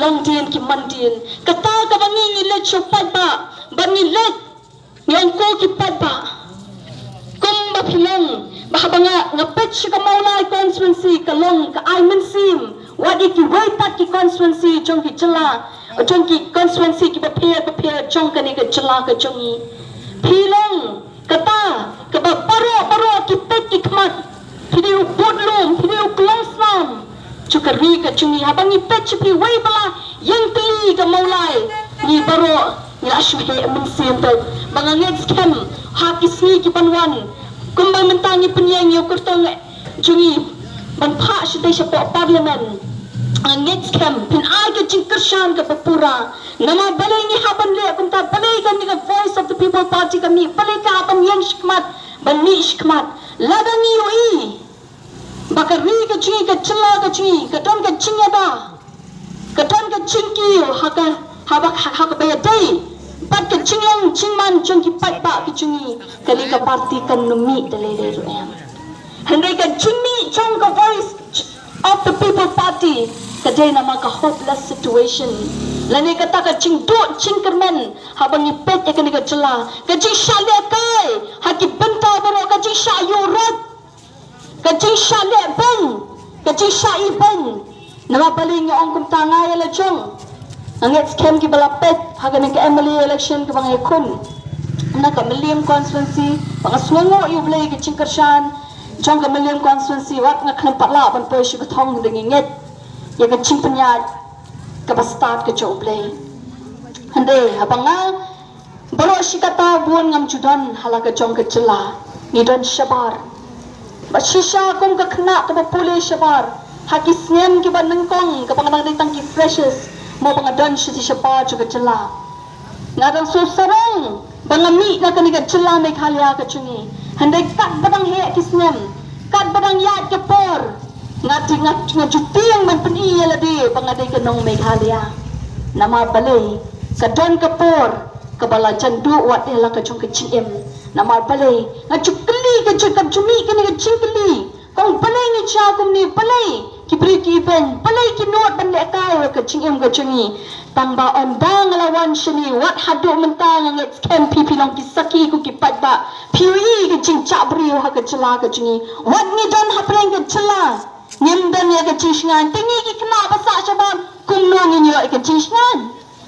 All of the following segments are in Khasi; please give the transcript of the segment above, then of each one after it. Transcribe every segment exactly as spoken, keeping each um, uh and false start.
Ong dien ki man dien. Kata kaba ngi ngi leit sha u paidbah. Ba ngi leit. Ngi ong ko ki paidbah. Kumba phi long. Ba haba nga nga peit sha ka Mawlai constituency ka long ka ai mynsiem. Wat ïa kiwei pat ki constituency jong ki jylla. Jong ki constituency kiba pher ba pher jong kane ka jylla ka jong ngi. Phi long. Kata, kaba baroh, baroh ki peit ki khmat. Phi dei u budlum, phi dei u khlong snam. Jong ka ri ka jong ngi, haba ngi peit sha phi wei ba la ïeng tylli ka Mawlai. Ngi baroh, ngi la shu heh mynsiem te. Ba nga ngeit skhem, ha ki sngi ki ban wan. Kumba mynta ngi pynïeng ïa u kyrtong jong ngi ban phah shatei shapoh parliament. Nga ngeit skhem phin ai ka jingkyrshan kaba pura. Namar balei ngi hap ban leh kumta, balei kane ka Voice of the People Party ka mih, balei ka hap ban ïeng shakhmat, ban mih shakhmat. Lada ngi ïohi ba ka ri ka jong ngi, ka jylla ka jong ngi ka don ka jingïada, ka don ka jingkiew ha ka, ha ba, ha, ha kaba ïadei bad ka jinglong jingman jong ki paidbah ka jong ngi, kane ka party kan nym mih da lei lei ruh em. Hynrei ka jingmih jong ka Voice of the People Party ka dei namar ka hopeless situation. Lane kata ka jingduh jingkyrmen haba ngi peit ïa kane ka jylla, ka jingshah lehkai ha ki bynta baroh, ka jingshah ïuh rat, ka jingshah leh beiñ, ka jingshah ibeiñ. Namar balei ngi ong kumta? Nga ïa la jong, nga ngeit skhem kiba la peit ha kane ka M L A election kaba nga ïakhun na ka Mylliem constituency, ba nga sngewnguh ïa U Blei ka jingkyrshan jong ka Mylliem constituency, wat nga khlem pat lah ban poi sha ka thong, hynrei nga ngeit ïa ka jingpynïaid kaba stad ka jong U Blei. Hynrei haba nga Baroh shi katta bun ngam ju don ha la ka jong ka jylla. Ngi don shabar. Bad shisha kum ka khynnah kaba pule shabar ha ki snem kiba nyngkong, kaba nga dang dei tang ki freshers, mo ba nga don shisha shabar jong ka jylla. Nga dang sngewsarong ba nga mih na kane ka jylla Meghalaya ka jong ngi. Hynrei katba dang heh ki snem, katba dang ïaid ka por, nga ti, nga, nga ju tieng ban pyni ïa lade ba nga dei ka nong Meghalaya. Namar balei? Ka don ka por kaba la jan duh wat ïa la ka jong ka jingim. Namar balei? Nga ju kylli ka jong, ka ju mih kane ka jingkylli. Kong balei ngi jia kumne, balei ki briew ki ibeiñ, balei ki nud ban lehkai ïa ka jingim ka jong ngi. Tang ba ynda nga la wan shane wat haduh mynta nga ngeit skhem phi, phi long ki sakhi ko ki paidbah. Phi ïohi ka jingjah briew ha ka jylla ka jong ngi. Wat ngi don hapdeng ka jylla, ngim don ïa ka jingshngaiñ. Te ngi ki khynnah ba sah shabar kumno ngin ïoh ïa ka jingshngaiñ?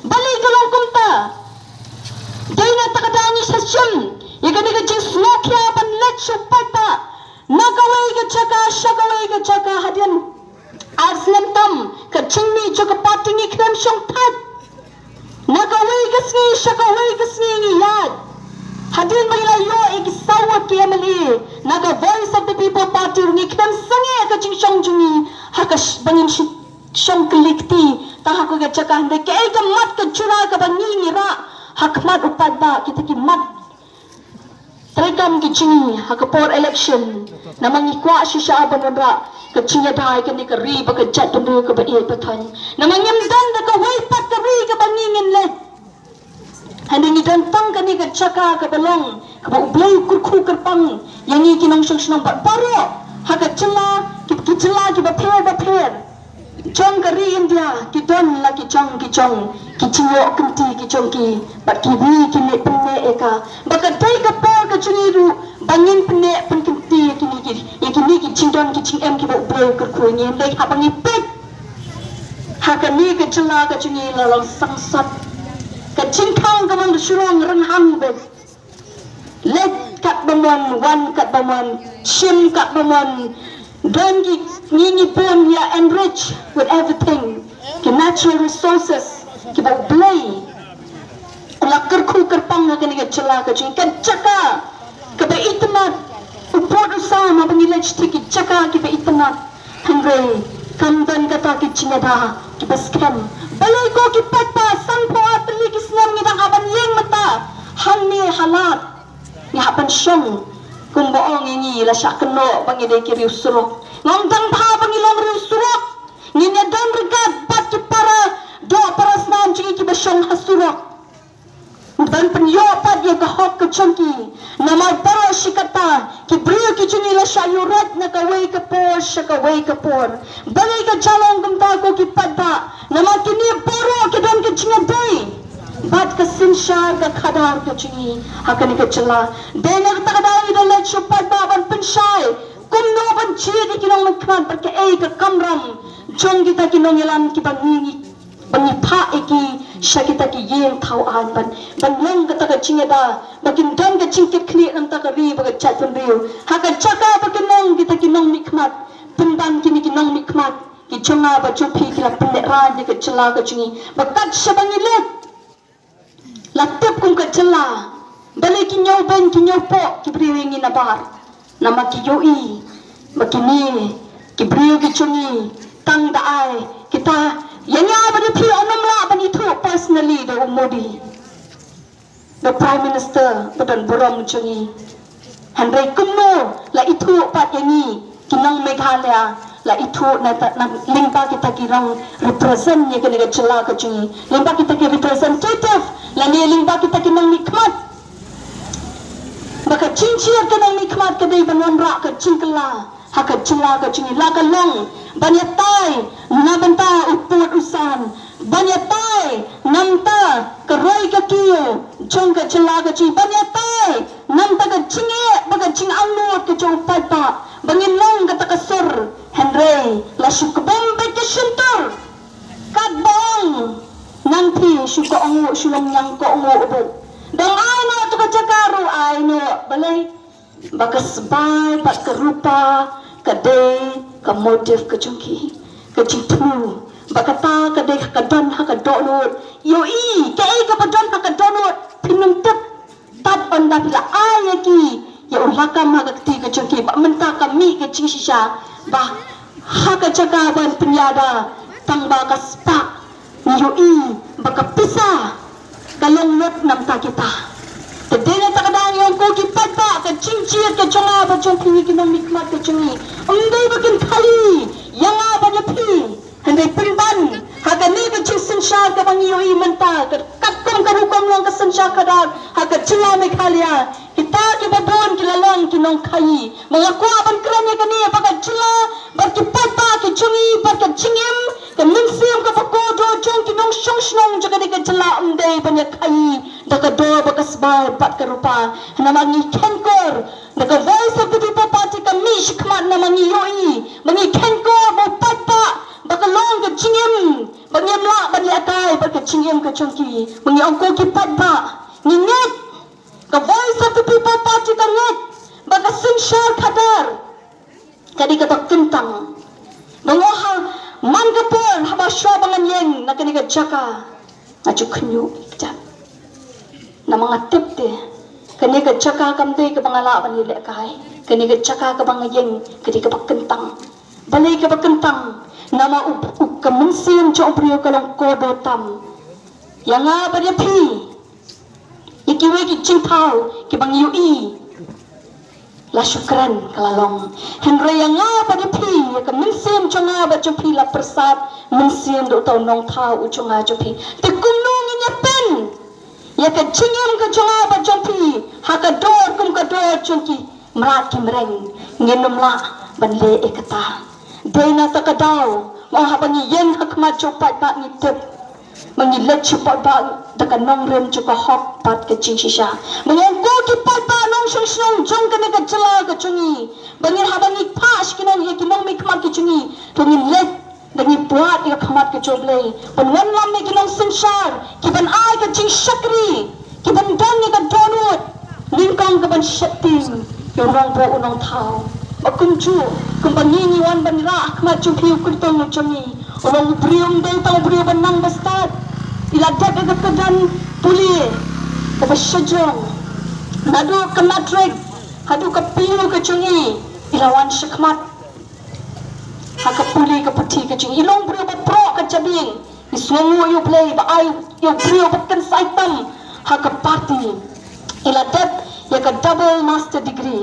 Balei ka long kumta? Dei na kata ka daw ngi sa shim ïa kane ka jingsngewkhia ban leit sha u paidbah na kawei ka jaka sha kawei ka jaka. Hadien ar snem tam ka jingmih jong ka party ngi khlem shong thait. Na kawei ka sngi sha kawei ka sngi ngi ïaid. Hadien ba ngi la ïoh ïa ki saw ngut ki M L A na ka Voice of the People Party ruh ngi khlem sangeh ka jingshong jong ngi ha ka sh-, ba ngin shi-, shong kylli kti tang ha kawei ka jaka. Hynrei kaei ka mat ka jura kaba ngi ngi rah ha khmat u paidbah? Kita ki mat treikam ki jong ngi ha ka por election. Namar ngi kwah shisha ban wanrah ka jingïada ïa kane ka ri bad ka jaitbynriew kaba ïeit ba thoiñ. Namar ngim don da kawei pat ka ri kaba ngi ngin leit. Hynrei ngi don tang kane ka jaka kaba long kaba U Blei u kyrkhu kyrpang ïa ngi ki nongshong shnong bad baroh ha ka jylla, ki, ki jylla kiba pher ba pher jong ka ri India, ki don la ki jong ki jong ki jingïoh kynti ki jong ki, bad ki ri ki leh pynneh ïa ka. Ba ka dei ka por ka jong ngi ruh ba ngin pynneh pynkynti ïa kine ki, ïa kine ki jingdon ki jingem kiba U Blei u kyrkhu ïa ngi. Hynrei haba ngi peit ha kane ka jylla ka jong ngi la long sangsot, ka jingkhang ka mon shyrong rynghang beit. Leit katba mon, wan katba mon, shim katba mon. Don ki, ngi, ngi bun, we are enriched with everything. Ki natural resources kiba U Blei u la kyrkhu kyrpang ha kane ka jylla ka jong ngi, ka jaka kaba itynnad. U pud u sam haba ngi leit sha ki jaka kiba itynnad. Hynrei kam don kata ki jingïada kiba skhem. Balei ko ki paidbah, sanphew ar tylli ki snem ngi dang hap ban ïeng mynta hangne ha lad. Ngi hap ban shong kumba ong ïa ngi, la shah kynnoh ba ngi dei ki riew surok. Nga ong tang bha ba ngi long riew surok. Ngin ïa don ryngkat bad ki para doh para snam jong ngi kiba shong ha surok. ban pynïoh pat ïa ka hok ka jong ki. Namar baroh shi katta ki briew ki jong ngi la shah ïuhroit na kawei ka por sha kawei ka por. Balei ka jia long kumta ko ki paidbah? Namar kine baroh ki don ka jingïadei bad ka synshar ka khadar ka jong ngi ha kane ka jylla. Dei na kata ka daw ngi da leit sha u paidbah ban pynshai kumno ban jied ïa ki nongmihkhmat bad kaei ka kamram jong kita ki nongïalam kiba ngi ngi ba ngi phah ïa ki sha kita ki ïing thaw aiñ ban, ban long kata ka jingïada ba kin don ka jingkitkhlieh na ka bynta ka ri bad ka jaitbynriew. Ha ka jaka ba kin long kita ki nongmihkhmat, pynban kine ki nongmihkhmat ki jong nga bad jong phi ki la pynlehrain ïa ka jylla ka jong ngi ba kat shaba ngi leit la tip kum ka jylla. Balei ki ñiewbeiñ ki ñiewpoh ki briew ïa ngi nabar? Namar ki ïohi ba kine ki briew ki jong ngi tang da ai kita. Ïa nga bad ïa phi ym lah ban ithuh personally da u Modi, da u Prime Minister ba don burom jong ngi. Hynrei kumno la ithuh pat ïa ngi ki nong Meghalaya, la ithuh na ta, na lyngba kita ki nong represent ïa kane ka jylla ka jong ngi, lyngba kita ki representative lane lyngba kita ki nongmihkhmat. Ba ka jingjied ka nongmihkhmat ka dei ban wanrah ka jingkylla ha ka jylla ka jong ngi, la ka long ban ïatai na bynta u pud u san, ban ïatai na bynta ka roi ka kiew jong ka jylla ka jong ngi, ban ïatai na bynta ka jingeh bad ka jingangnud ka jong u paidbah, ba ngin long kata ka sur. Hynrei la shu kbom beit ka shyntur. Katba ong ngan phi shu ka ong u shu long ñiang ka ong u beit. Dang ai noh tu ka jaka ruh ai noh. Balei? Ba ka sbai bad ka rupa ka dei ka motive ka jong ki, ka jingthmu. Ba kata ka dei ka don ha ka dohnud. Ïohi kaei kaba don ha ka dohnud phin ym tip. Tad ynda phi la ai ïa ki ïa u lakam ha ka kti ka jong ki, ba mynta ka mih ka jingshisha ba ha ka jaka ban pynïada tang ba ka spah. Ngi ïohi ba ka pisa ka long lut na bynta kita. Te dei na kata ka daw ngi ong ko ki paidbah, ka jingjied ka jong nga bad jong phi ki nongmihkhmat ka jong ngi, ym dei ba kin khaii ïa nga bad ïa phi. Hynrei pynban ha kane ka jingsynshar kaba ngi ïohi mynta, ka katkum ka rukom long ka synshar khadar ha ka jylla Meghalaya, kita kiba bun ki la long ki nongkhaii. Ba nga kwah ban kren ïa kane ba ka jylla bad ki paidbah ki jong ngi bad ka jingim, ka mynsiem kaba kordor jong ki nongshong shnong jong kane ka jylla ym dei ban ïa khaii da ka dor bad ka sbai bad ka rupa. Namar ngi kheiñkor da ka Voice of the People Party ka mih shakhmat namar ngi ïohi ba ngi kheiñkor ba u paidbah ba ka long ka jingim ba ngim lah ban lehkai bad ka jingim ka jong ki. Ba ngi ong ko ki paidbah ngi ngeit, ka Voice of the People Party ka ngeit ba ka synshar khadar ka dei kaba kyntang. Ba nga ha man ka por haba shuwa ba ngan ïeng na kane ka jaka nga ju khynñiuh ïa ka jaka. Namar nga tip te kane ka jaka kam dei kaba nga lah ban ïalehkai. Kane ka jaka kaba nga ïeng ka dei kaba kyntang. Balei kaba kyntang? Namar u, u ka mynsiem jong u briew ka long kordor tam. Ïa nga bad ïa phi, ïa kiwei ki jingthaw kiba ngi ïohi la shu kren ka la long. Hynrei ïa nga bad ïa phi, ïa ka mynsiem jong nga bad jong phi la pyrsad mynsiem da uta u nongthaw u jong nga jong phi. Te kumno ngin ïa pyn ïa ka jingim ka jong nga bad jong phi ha ka dor kum ka dor jong ki mrad ki mreng? Ngin ym lah ban leh ïa kata. Dei na kata ka daw nga ong haba ngi ïeng ha khmat jong u paidbah ngi tip ba ngi leit sha u paidbah da ka nongrim jong ka hok bad ka jingshisha. Ba ngi ong ko ki paidbah nongshong shnong jong kane ka jylla ka jong ngi, ba ngin, haba ngi phah sha ki nong, ïa ki nongmihkhmat ki jong ngi, to ngin leit da ngi buaid ïa ka khmat ka jong U Blei ban wanlam ïa ki nongsynshar kiban ai ka jingshakri, kiban don ïa ka dohnud nyngkong kaban sheptieng ïa u nongbuh u nongthaw. Ba kumjuh kumba ngi ngi wan ban rah ha khmat jong phi u kyrtong jong ngi, u long u briew, ym dei tang u briew ba nang ba stad. I la dep ïa ka kyrdan pule kaba shajrong, naduh ka matric haduh ka P U ka jong i, i la wan shakhmat ha ka pule ka puthi ka jong i. I long briew ba proh ka jabieng, i sngewnguh ïa U Blei, ba ai ïa u briew ba kynsai tam ha ka party. I la dep ïa ka double master degree.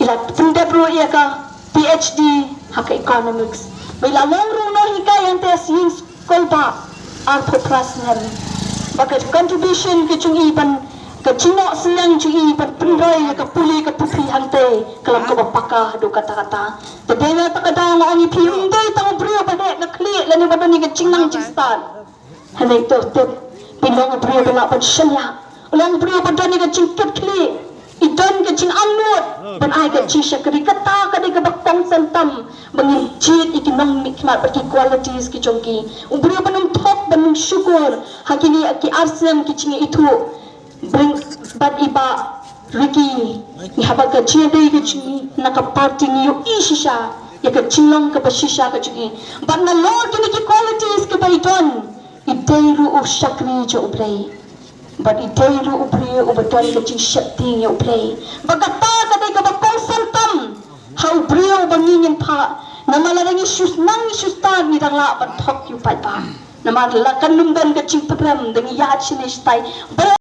I la pyndep ruh ïa ka P H D ha ka economics. Ba i la long ruh u nonghikai hangta ha ïing skulbah arphew phra snem. Ba ka contribution ka jong i ban, ka jingnoh synñiang jong i ban pynroi ïa ka pule ka pule hangtei ka long kaba paka haduh katta katta. Te dei na kata ka daw nga ong ïa phi, ym dei tang u briew ba leh ka khlieh lane ba don ïa ka jingnang jingstad. Hangne to tip, phi long u briew ba lah ban shaniah, u long u briew ba don ïa ka jingkitkhlieh, i don ka jingangnud ban ai ka jingshakri. Kata ka dei kaba kongsan tam ba ngin jied ïa ki nongmihkhmat bad ki qualities ki jong ki. U briew ba nym thok, ba nym shukor ha kine ki arsien ki jingïaithuh. Bad i Bah Ricky, i haba ka jingïadei ka jong i na ka party ngi ïohi shisha ïa ka jinglong kaba shisha ka jong i. Bad nalor kine ki qualities kiba i don, i dei ruh u shakri jong U Blei. Bad i dei ruh u briew uba don ka jingsheptieng ïa U Blei. Bad kata ka dei kaba kongsan tam ha u briew ba ngi ngin phah. Namar lada ngi shu nang ngi shu stad ngi dang lah ban thok ïa u paidbah. Namar la kan ym don ka jingpyrem, dang ïaid shane shatai.